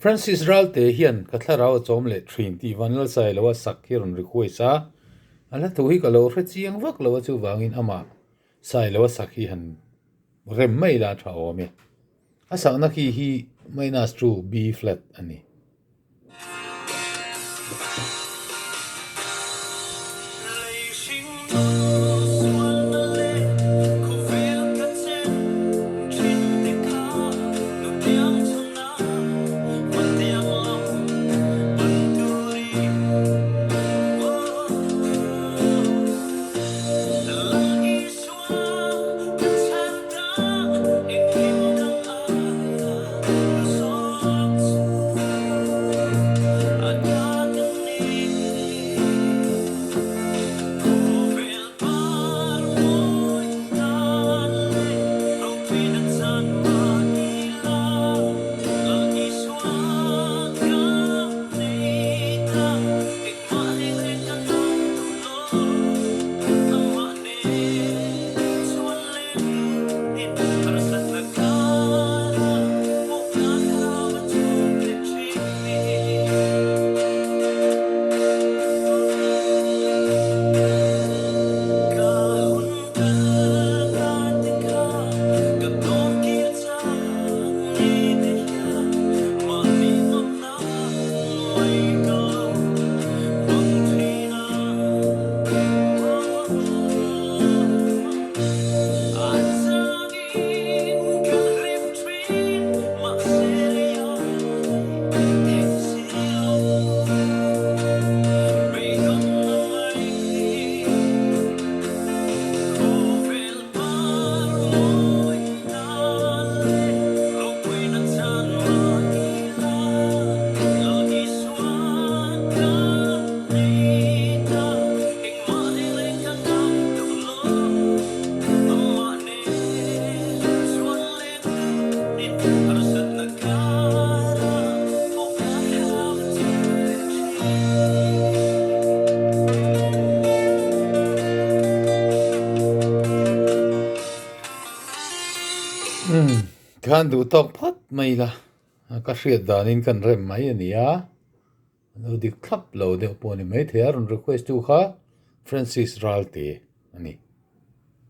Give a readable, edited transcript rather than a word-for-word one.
Francis Ralte hian ka thlarau a chawm leh thin tih Vanlalsailoa sak hi a rawn request a, a hla thu hi ka lo hre chiang vak lo a chuvangin amah Sailoa sak hi han rem mai la tha awm e. A sakna khi hi minus to B flat a ni. Umm, khan duh tawk phawt mai la, ka hriat danin kan rem mai a nia, lo dik thlap lo deuh pawh a ni maithei a, rawn request tu kha Francis Ralte a ni.